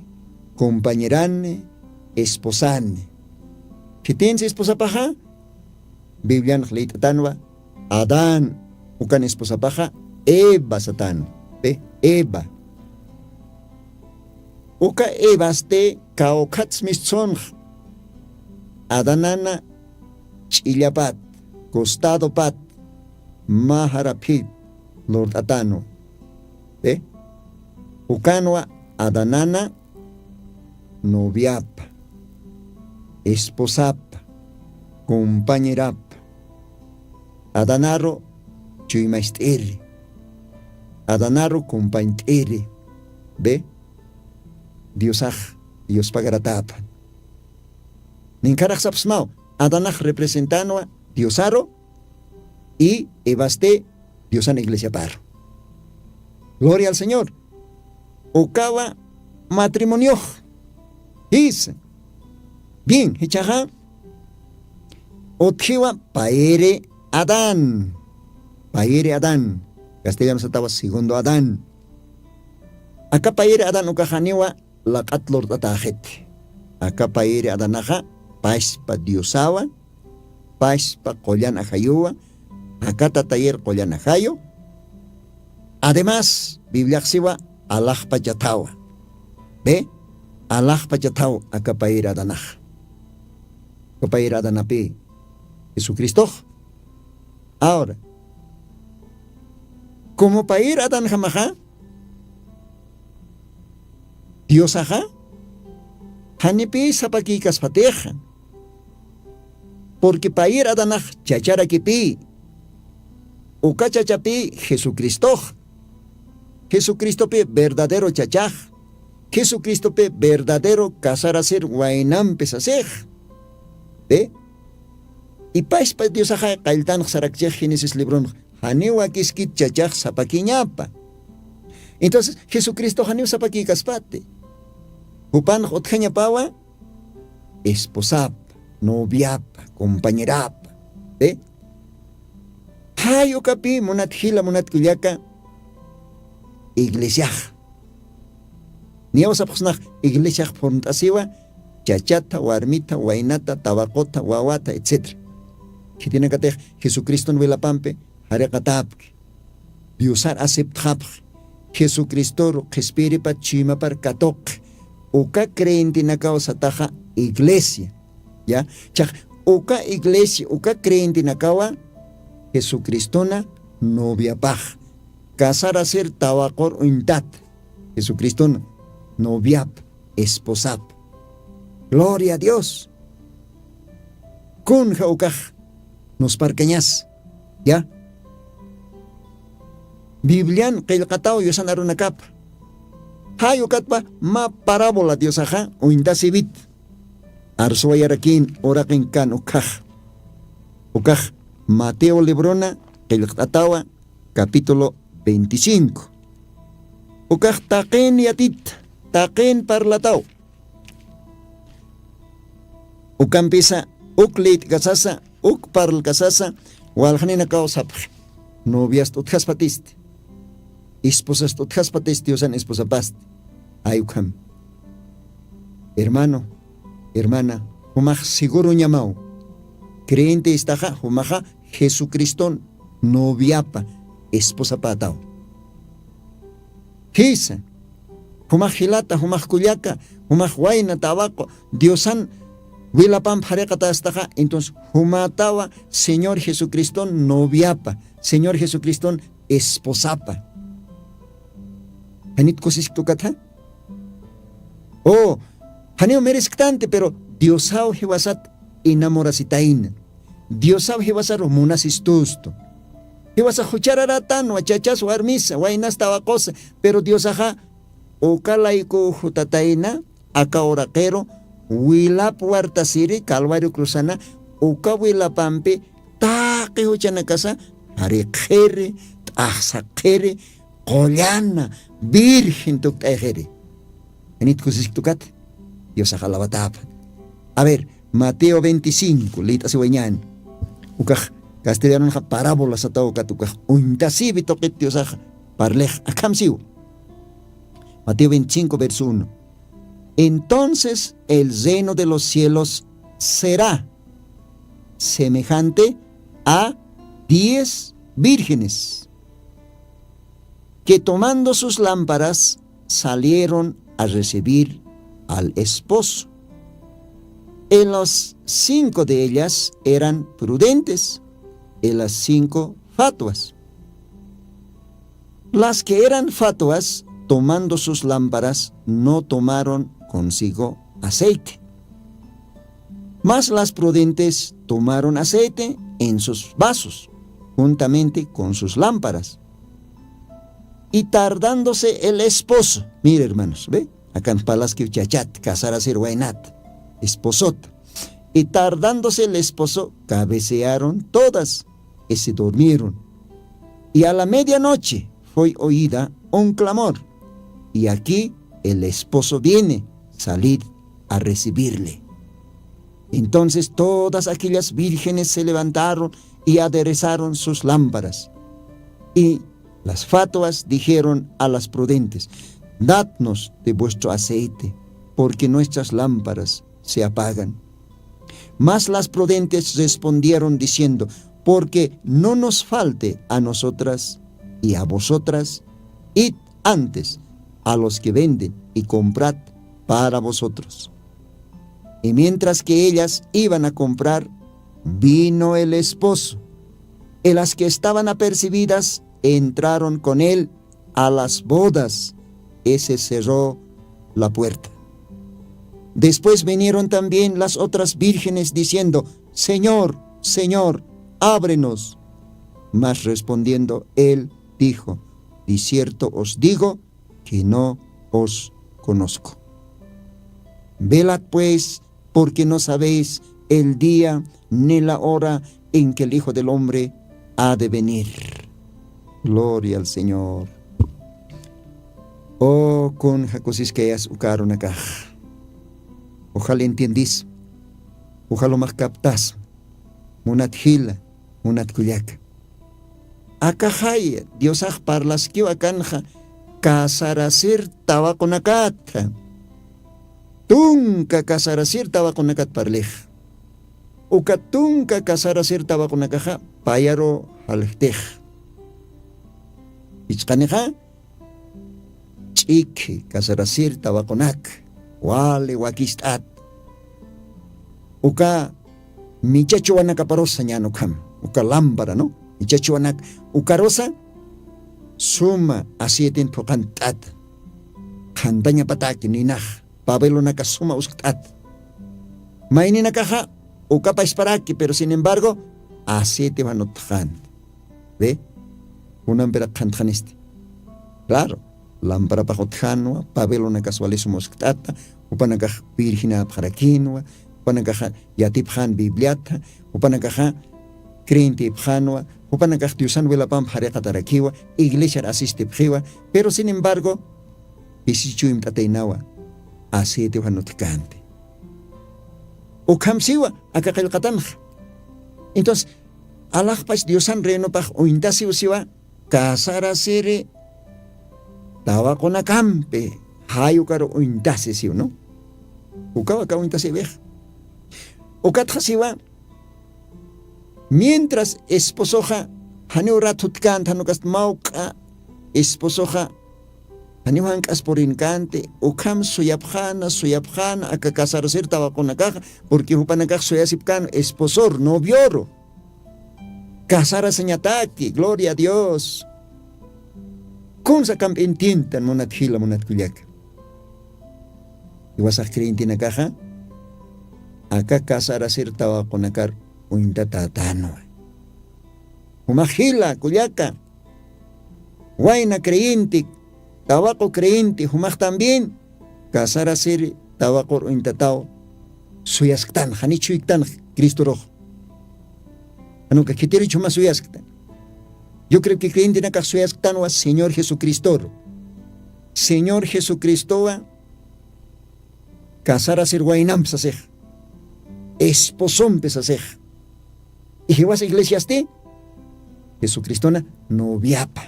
compañerani, esposani. Khitinsi esposapaxa biblianx lït'atanwa adán, ukan esposapaxa eva satan. Pi eva? Uka evasti kawkhatsmistsunx adanana ch'illapat, costadopat mä jaraphit lurt'atanwa. Pi ukanwa adanana noviapa, esposapa, compañerapa, adanaru chuymast'iri, adanaru compañt'iri. Pi diosax yuspagaratapa? Ninkharaxsapsmaw adanax representanwa diosaru y evasti diosan iglesiaparu. Gloria al señor. Ukawa matrimoniox jisa. Bien jichaxa utjiwa payri adán. Payri adán castellano satawa segundo adán. Aka payri adán ukaxaniwa laq'at lurt'ataxit. Aka payri adanaxa paspa diosawa, paspa qullan ajayuwa, aka tatayir qullan ajayu. Además bibliaxsiwa alaxpachathawa. Pi alaxpachathaw aka payri adanaxa? Aka payri adanapi jesucristox. Ahora como payri adanjamaxa diosaxa janipï sapakïkaspatixa. Purqui payir adanax chacharakipï uka chachapï jesucristox. Jesucristopi verdadero chachax. Jesucristopi verdadero casarasir waynampi sasix. Pi ipashpa diosaxay qalltanx sarakchix génesis libronx janiw wakiskit chachax sapakiñapa. Entonces jesucristo janiw sapakïkaspati. Jupanx utjañapawa esposapa, noviapa, compañerapa. Pi jay ukapi munat jila munat kullaka iglesiax niyawsapxsnax iglesiax phunt'asiwa chachatha warmitha waynatha tawaqutha wawatha etcétera. Khitinakatix jesucriston wilapampi jariqatapki diosar aceptxapxi jesucristoru qhispiyiripat chuymapar katuqxi uka creyentenakaw sataxa iglesia. Ya chax uka iglesia uka creyentenakawa jesucristona noviapax casarasir tawaqur uñtat jesucristona noviap esposap. Gloria a dios. Kunja ukax nusparkañas ya Biblian qillqataw yusan arunakapa. Jay ukatpa mä parábola diosaxa uñtasïwit. Arsuwayarakïn uraqin kan ukhax. Ukax mateo librona qillqt'atawa capítulo veinticinco. Ukax taqin yatit taqin parlataw. Ukampisa uk lït'kasasa uk parlkasasa walxninakaw sapxi. Noviast utjaspatisti, esposast utjaspatisti diosan esposapasti. Ay ukham. Hermano, hermana, jumax seguruñamaw. Creyente istaxa jumaxa jesucriston noviapa esposapätaw. Jisa, jumax jilata jumax kullaka, jumax wayna tawaqu diosan wilapamp jariqatastaxa entonces jumätawa señor jesucriston noviapa, señor jesucriston esposapa. Janit kusisktukatha? O, janiw mirisktanti pero diosaw jiwasat inamurasitayna. Diosaw jiwasaru munasistustu. Jiwasax juchararatanwa chachas warmisa waynasta awaqusa. Pero diosaxa uka laykuw jutatayna aka uraqiru wilap wartasiri calvario cruzana uka wilapampi taqi juchanakasa jariqxiri, t'axsaqxiri, qullana, virgen tukt'ayxiri. Janit kusisktukata? Diosax alawatapa. A ver, mateo veinticinco lït'asiwañäni. Ukax castellanonxa parábola sataw ukat ukax uñtasiwi tuqit diosax parlix akham siw. Mateo veinticinco verso uno. Entonces el reino de los cielos será semejante a diez vírgenes que tomando sus lámparas salieron a recibir al esposo. En las cinco de ellas eran prudentes, en las cinco fatuas. Las que eran fatuas, tomando sus lámparas, no tomaron consigo aceite. Mas las prudentes tomaron aceite en sus vasos, juntamente con sus lámparas. Y tardándose el esposo, mire hermanos, ve, akan palaskiw chachat casarasir waynat, esposota. Y tardándose el esposo, cabecearon todas y se durmieron. Y a la medianoche fue oída un clamor, y aquí el esposo viene, salid a recibirle. Entonces todas aquellas vírgenes se levantaron y aderezaron sus lámparas. Y las fatuas dijeron a las prudentes: "Dadnos de vuestro aceite, porque nuestras lámparas se apagan". Mas las prudentes respondieron diciendo: "Porque no nos falte a nosotras y a vosotras, id antes a los que venden y comprad para vosotros". Y mientras que ellas iban a comprar, vino el esposo, y las que estaban apercibidas entraron con él a las bodas, y se cerró la puerta. Después vinieron también las otras vírgenes diciendo: "Señor, Señor, ábrenos". Mas respondiendo él, dijo: "De cierto os digo que no os conozco". Velad pues, porque no sabéis el día ni la hora en que el Hijo del Hombre ha de venir. Gloria al Señor. O kun jakusiskayas ukarunakax. Ujal entiendis. Ujal umax kaptas. Munat jila, munat kullaka. Akaxaya diosax parlaskiw akanxa casarasir tawaqunakatha. Tunka casarasir tawaqunakat parlix. Uka tunka casarasir tawaqunakaxa payaru jalxtix. Ichqanixa ch'ikhi casarasir tawaqunak wali wakist'at. Uka michachuwanakaparusa ñan ukham uka lámpara no michachuwanak ukarusa suma aceitin phuqant'at. Qhantañapataki ninax pabelonaka suma uskt'at. Mayninakaxa ukapasparaki pero sin embargo aceite wanutxan. Ve. Kunampirak qhantxanisti. Claro, lamparapax utjanwa, pabelunakas walisum uskt'ata, jupanakax virginapxarakinwa, jupanakaxa yatipxan bibliata, jupanakaxa creyentipxanwa, jupanakax diosan wilapamp jariqatarakiwa, iglesiar asistipxiwa. Pero sin embargo, pisichu imt'ataynawa, aceitew jan utjkänti. Ukhamsiwa aka qillqatanxa. Entonces, alaxpach diosan reinopax uñtasiw siwa, casarasiri tawaqunakampi jayukar uñtasi siw, ¿no? Ukawa aka uñtasiwix. Ukatxa siwa, mientras esposoxa janiw rat jutkänti, jan ukast mawk'a esposoxa janiw jank'as purinkänti, ukham suyapxäna suyapxäna aka casarasir tawaqunakaxa, porque jupanakax suyasipkän esposor novioru. Casarasiñataki, gloria a Dios. Kunsa kamp entientan munat jila munat kullaka. Iwasax creyentenakaxa aka casarasir tawaqunakar uñtatätänwa. Jumax jila kullaka, wayna creyente, tawaqu creyente jumax también casarasiri tawaqur uñtataw suyasktan janichuyktan cristorux. Januka khitirichu juma suyasktan? Yo creo que creyentenakax suyasktanwa señor jesucristoru. Señor jesucristowa casarasir waynampi sasix, esposompi sasix. Y jiwas iglesiasti jesucristona noviapa,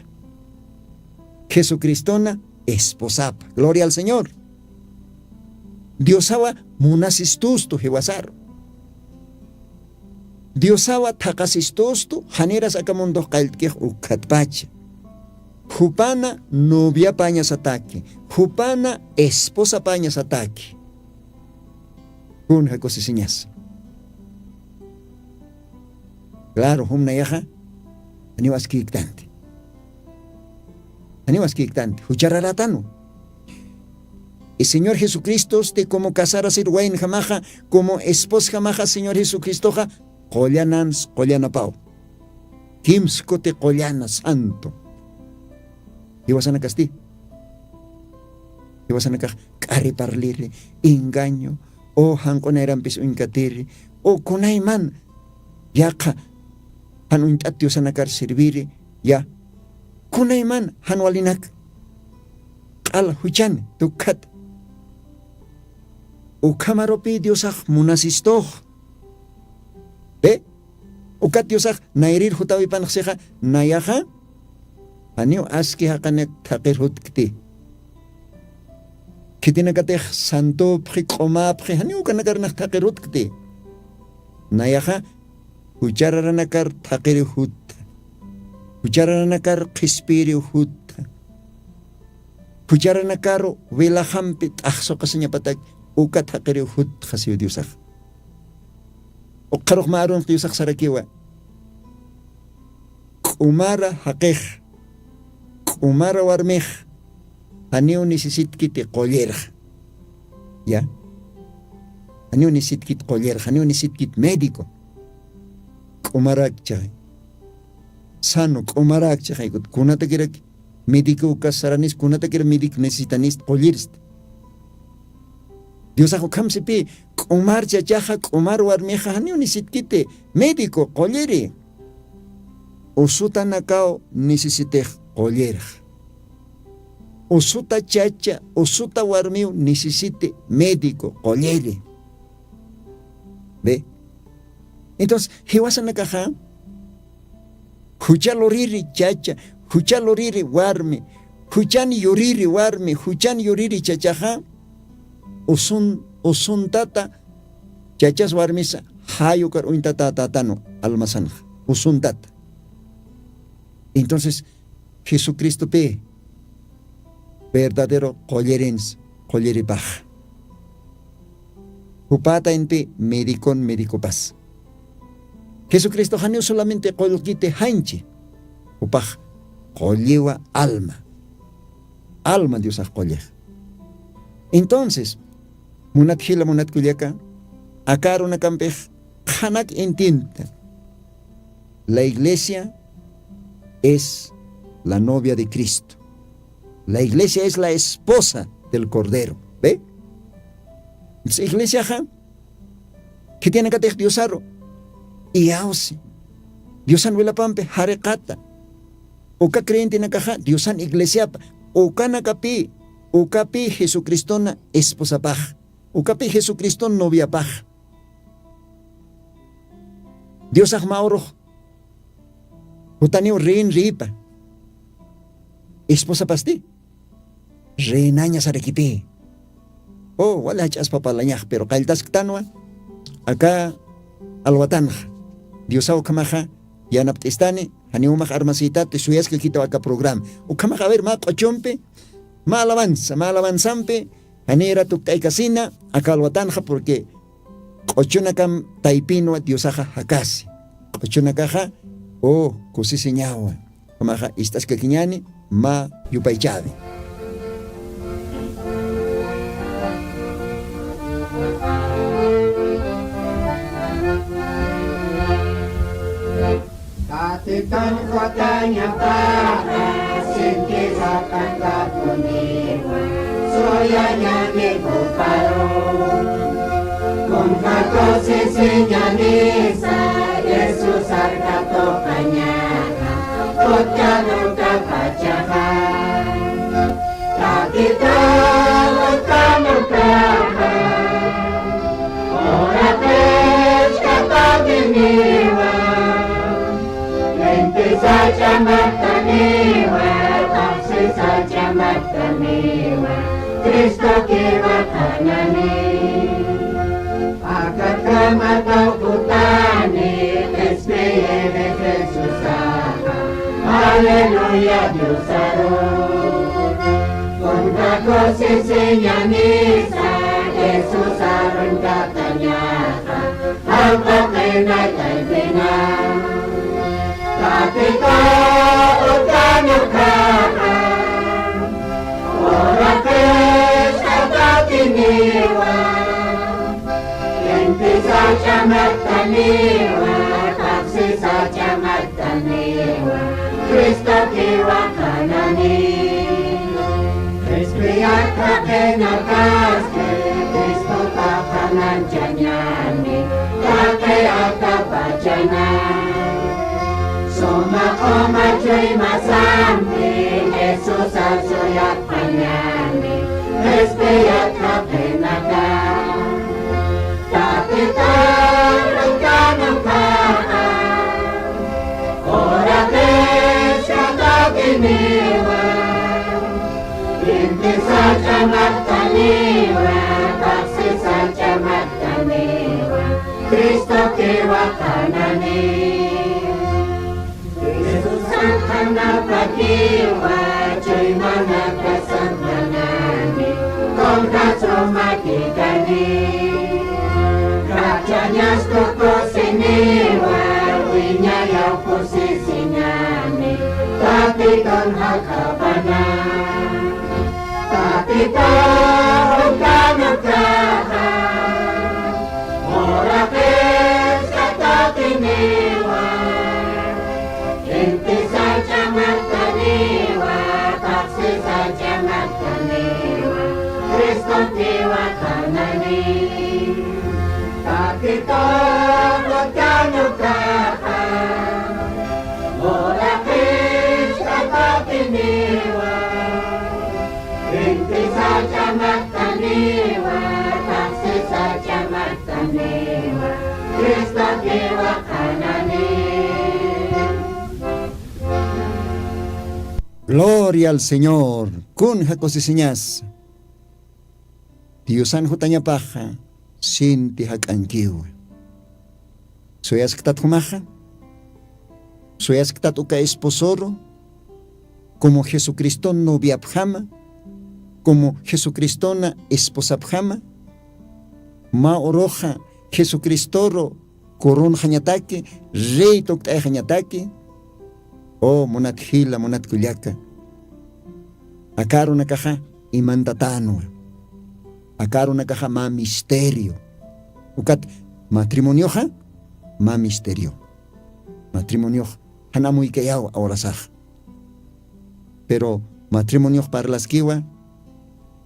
jesucristona esposapa. Gloria al señor. Diosawa munasistustu jiwasaru. Diosawa thaqasistustu, janiras aka mundox qalltkix ukkhatpacha. Jupana noviapañasataki, jupana esposapañasataki. Kunja kusisiñas? Claro, jumnayaxa janiw askïktanti. Janiw askïktanti juchararatanwa. Y señor jesucristosti como casarasir waynjamaxa, como esposjamaxa señor jesucristoxa qullanans qullanapaw. Kimskuti qullana santo. Jiwasanakasti, jiwasanakax k'ariparliri, engaño, o janq'unayrampis uñkatiri, o kunayman yaqha jan uñt'at diosanakar serviri, ya kunayman jan walinak q'al juchani tukhat. Ukhamarupi diosax munasistux. Pe ukat diosax nayrir jutawipanxsixa, nayaxa janiw aski jaqanak thaqir jutkti. Khitinakatix santupxi q'umapxi janiw ukanakarnax thaqir jutkti. Nayaxa juchararanakar thaqiriw jutta, juchararanakar qhispiriw jutta, jucharanakaru wilaxampi t'axsuqasiñapatak uka thaqiriw juttxasiw diosax. Uqharux mä arunx diosax sarakiwa, k'umara jaqix, k'umara warmix janiw necesitkiti qullirxa. Ya, janiw necesitkit qullirxa, janiw necesitkit médico. K'umarakchaxay sano, k'umarakchaxaykut kunatakirak médico ukas saranis, kunatakir médico necesitanist qullirist. Diosax ukhamsipi k'umar chachaxa k'umar warmixa janiw necesitkiti médico qulliri. Usutanakaw necesitix qullirxa. Usuta chacha usuta warmiw necesiti médico qulliri. Ve, entonces jiwasanakaxa jucha luriri chacha, jucha luriri warmi, juchan yuriri warmi, juchan yuriri chachaxa usun usuntata chachas warmisa jayukar uñtatatätanwa. Almasanxa usuntata. Entonces jesucristopi verdadero qullirinsa, qulliripax. Jupätaynpi medicon medicopas. Jesucristoxaniw solamente qullqiti janchi, jupax qulliwa alma. Alma diosax qullix. Entonces munat jila munat kullaka, aka arunakampix qhanak entientan. La iglesia es la novia de Cristo. La iglesia es la esposa del Cordero. ¿Ve? Entonces iglesiaxa khitiyanakatix diosaru iyawsi, diosan wilapampi jariqata. Uka creyentenakaxa diosan iglesiapa, ukanakapï ukapï jesucristona esposapax, ukapï jesucriston noviapax. Diosax mä urux jutaniw rein ripa esposapasti reinaña sarakipï. O wali jach'aspa parlañax pero qalltasktanwa. Aka alwatanxa diosaw ukhamaxa yanapt'istani. Janiw umax armasïtati suyaskakitaw aka programa. Ukhamaxa a ver mä q'uchumpi mä alabanza mä alabanzampi janïra tukt'aykasina aka alwatanxa porque q'uchunakam taypinwa diosaxa jakasi. Q'uchunakaxa o kusisiñawa. Ukhamaxa ist'askakiñani mä yupaychäwi. Tatitun jutañapaxa sinti sapankapunïwa suyañani juparu. Kunja kusisiñanisa Jesús arka tuqañaxa jutkanukapachaxa. Tatita jutkanukaxa uraqichka tatiniwa. Inti sach'a maktaniwa, paqsi sach'a maktaniwa, Cristokiwa qhanani. Akatkama tawkutani qhispiyiri Jesusaxa, aleluya Diosaru. Kunja kusisiñanisa Jesusarun katañaxa, jawqaqinay taypina. Tatita jutkanukaxa uraqichka tatiniwa. Inti sach'a maktaniwa, paqsi sach'a maktaniwa, Cristokiwa qhanani. Qhispiyat jaqinakaski Cristopa qhananchañani, taqi akapachana. Suma q'uma chuymasampi Jesusa suyapxañani, qhispiyat jaqinaka. Tatita jutkanukaxa uraqichka tatiniwa. Inti sach'a maktaniwa, paqsi sach'a maktaniwa, Cristokiwa qhanani. Jesusan qhanapakiwa, chuymanaka sant'añani, kunja suma kikani. Jakchañas tukusiniwa, wiñayaw kusisiñani, Tatitun jakapana. Tatita jutkanukaxa uraqichka tatiniwa. Inti sach'a maktaniwa, paqsi sach'a maktaniwa, Cristokiwa qhanani. Tatita jutkanukaxa uraqichka tatiniwa. Inti sach'a maktaniwa, paqsi sach'a maktaniwa, Cristokiwa qhanani. Gloria al Señor. Kunja kusisiñas. Diosan jutañapaxa sinti jak'ankiwa. Suyasktat jumaxa, suyasktat uka esposoru como Jesucriston noviapjama, como Jesucristona esposapjama. Mä uruxa Jesucristoru coronxañataki, rey tukt'ayxañataki. O munat jila, munat kullaka, aka arunakaxa imantatänwa. Aka arunakaxa mä misterio. Ukat matrimonioxa mä misterio. Matrimoniox jan amuykayaw awrasax. Pero matrimoniox parlaskiwa,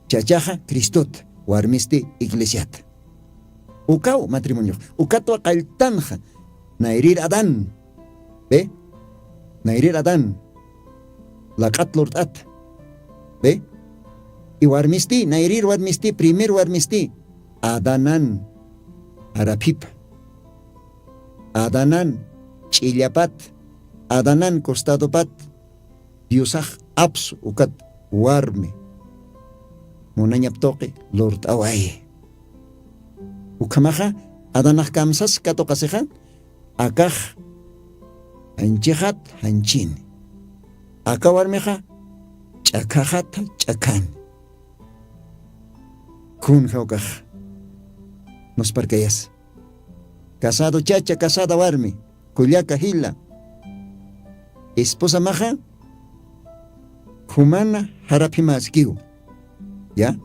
chachaxa cristot, warmisti iglesiat. Ukaw matrimoniox ukatwa qalltanxa. Nayrir adán, be, nayrir adán laq'at lurt'at, be, iwarmisti nayrir warmisti primer warmisti adanan, araphipa adanan, ch'illapat adanan costadopat diosax apsu ukat warmi munañap tuqi lurt'awayi. Ukhamaxa adanax kamsas katuqasixa akax janchixat janchini, aka warmixa ch'akhaxat ch'akhani. Kunja ukax nusparkayas, casado chacha casada warmi, kullaka jila, esposamaxa jumana jaraphimaskiw, ya,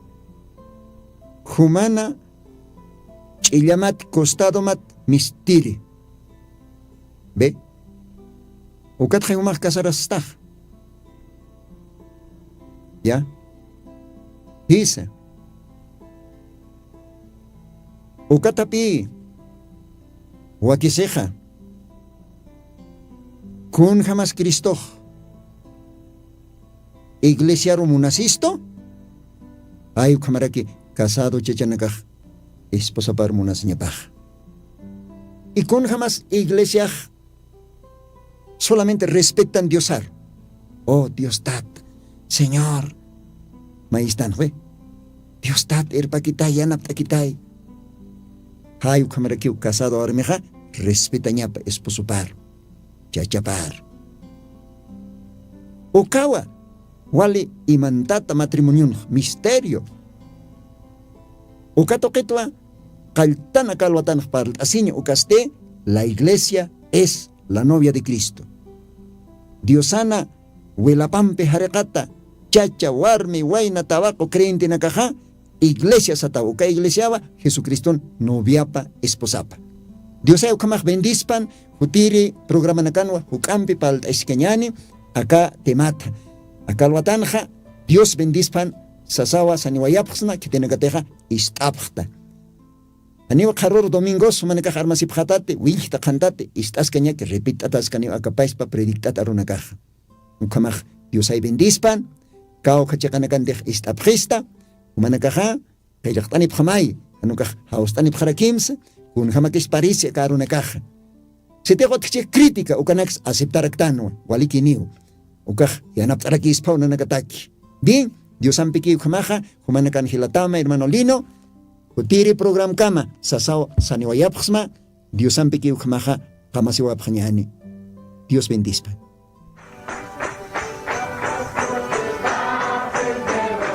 jumana ch'illamat costadomat mistiri, be, ukatxa jumax casarastax, ya, jisa. Ukatapï wakisixa, kun jamas cristox iglesiaru munasistu? Ay ukhamaraki casado chachanakax esposapar munasiñapax. Y kun jamas iglesiax solamente respetan diosar, oh diostat, señor, mayistan jue, diostat irpakitay yanapt'akitay. Jay ukhamarakiw casado warmixa respetañapa esposopar, chachapar. Ukawa wali imantata matrimonion misterio. Uka tuqitwa qalltana kalwatanax parlt'asiña ukasti, la iglesia es la novia de cristo. Diosana wilapampi jariqata chacha warmi wayna tawaqu creyentenakaxa iglesia sataw uka iglesiawa jesucriston noviapa esposapa. Diosay ukhamax bendispan. Jutiri programanakanwa juk'ampi palt'askañani aka temata. Aka alwatanxa dios bendispan. Sasawa saniwayapxsna khitinakatixa ist'apxta. Janiw qharur domingos jumanakax armasipxatati willkta qhantati ist'askañaki repit'ataskaniw aka payspa predict'at arunakaxa. Ukhamax diosay bendispan. Kawkha chiqanakantix ist'apxista jumanakaxa qillqt'anipxamay. Janukax jawst'anipxarakimsa kunjamakis parisi aka arunakaxa. Sitix utjchix crítica ukanaksa aceptaraktanwa walikiniw. Ukax yanapt'arakispaw nanakataki. Bien, diosampikiw ukhamaxa jumanakan jilatama hermano lino. Jutiri programkama sasaw saniwayapxsma. Diosampikiw ukhamaxa qamasiwapxañani. Dios bendispa.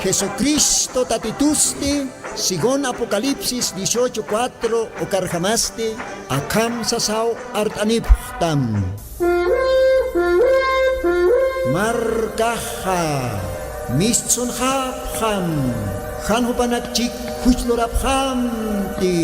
Jesucristo tatitusti según apocalipsis dieciocho cuatro ukarjamasti akham sasaw art'anipxtam. Markaxa mistsunxapxam. Jan jupanakchik juchlurapxamti.